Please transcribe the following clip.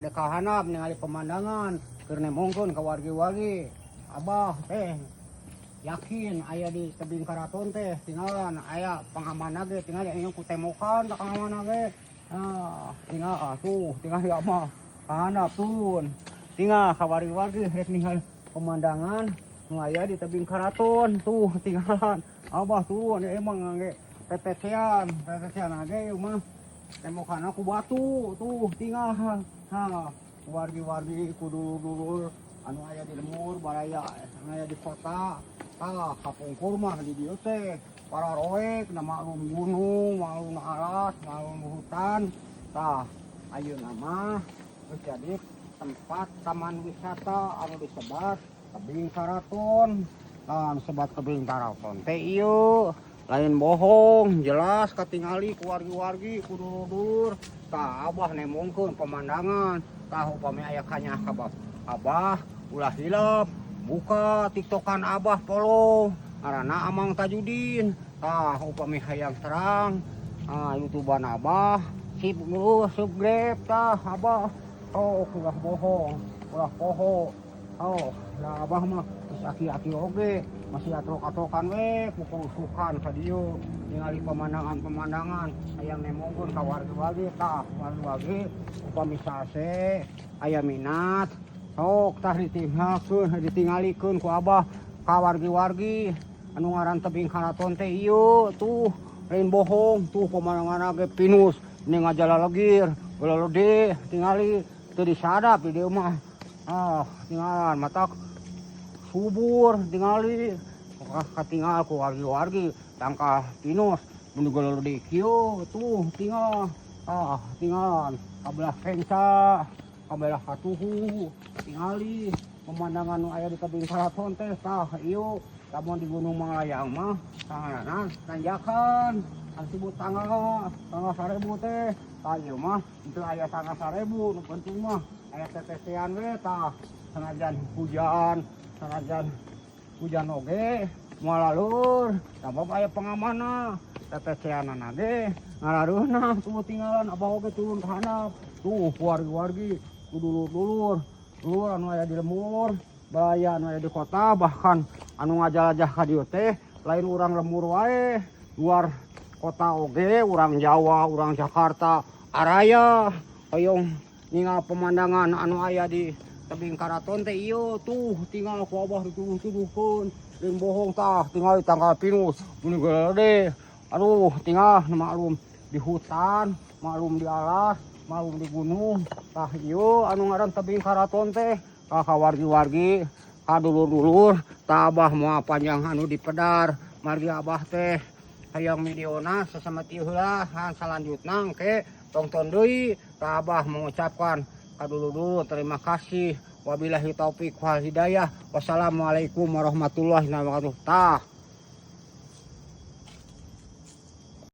Dek ka handap ningali pemandangan keur nembongkeun ka wargi-wargi. Abah teh yakin aya di tebing karaton teh, tinggalan aya pengaman ge, tinggal ieu ku tembokan tah pengaman ge. Ah, tinggal, ah, tuh tinggal ya mah ka handap turun, tinggal ka wargi-wargi rek ningali pemandangan nu aya di tebing karaton. Tuh, tinggalan Abah turun emang ngangge tetesean, tetesean ge ieu mah tembokanna ku batu. Tuh, tinggal ha wargi-wargi, ku dulur-dulur anu aya di lembur, baraya anu aya di kota. Tah, kapungkur mah di dieu teh para roek na, maklum gunung, maklum alas, maklum hutan. Tah, ayeuna mah geus jadi tempat taman wisata anu disebat Tebing Karaton. Tah, disebat Tebing Karaton teh ieu lain bohong, jelas katingali ku wargi-wargi, ku dulur-dulur. Tah, Abah nembongkeun pemandangan. Tah, upami aya kanyaah ka Abah, ulah hilap buka TikTokan Abah, follow, ngaranna Amang Tajudin. Tah, upami hayang terang, ah, YouTubean Abah, sip dulu, subscribe. Tah, Abah, oh, ulah bohong, ulah poho. Oh, lah, Abah mah geus aki-aki oge masih atrok-atrokan we kukusukan ka dieu ningali pemandangan-pemandangan, hayang nembongkeun ka wargi-wargi. Tah, wargi-wargi, upami sase aya minat, sok tah ditinggalkeun, ditinggalikeun ku Abah ka wargi-wargi anu ngaran Tebing Karaton teh ieu. Tuh, lain bohong. Tuh, pemandangan ge pinus ini ngajalalagir lelede, tingali teu disadap di dieu mah. Ah, tinggalan matak subur, tingali katingal ku wargi-wargi tangkal pinus mun lelede kieu. Tuh, tinggal, ah, tinggalan kabelah kenca, kabelah katuhu, tingali pemandangan nu aya di tebing karaton teh. Tah, ieu lamun di Gunung Manglayang mah tanganan tanjakan anu disebut tangga, tangga 1000 teh. Tah, ieu mah teu aya tangga 1000, nu penting mah aya tetesean we. Tah, sanajan hujan, sanajan hujan oge moal laleur sabab aya pengamanna, teteseanana ge ngalareunah. Tuh, tinggalan Abah oge turun ka handap. Tuh, wargi-wargi, dulur-dulur, dulur anu aya di lembur, baraya anu aya di kota, bahkan anu ngajalajah ka dieu teh lain urang lembur wae, luar kota oge, urang Jawa, urang Jakarta araya hoyong ningal pemandangan anu aya di tebing karaton teh ieu. Tuh, tinggal ku Abah dituduh-tuduhkeun, lain bohong. Tah, tinggal di tangkal pinus mun gede. Aduh, tinggal maklum di hutan, maklum di alas, maklum di gunung. Tah, ieu anu ngaran tebing karaton teh. Tah, ka wargi-wargi, ka dulur-dulur. Tah, Abah moal panjang anu dipedar, margi Abah teh hayang videona sasamati heula, han salanjutna engke tongton deui. Tah, Abah mengucapkan ka dulur-dulur terima kasih. Wabillahi taufik wal hidayah, wassalamualaikum warahmatullahi wabarakatuh. Tah.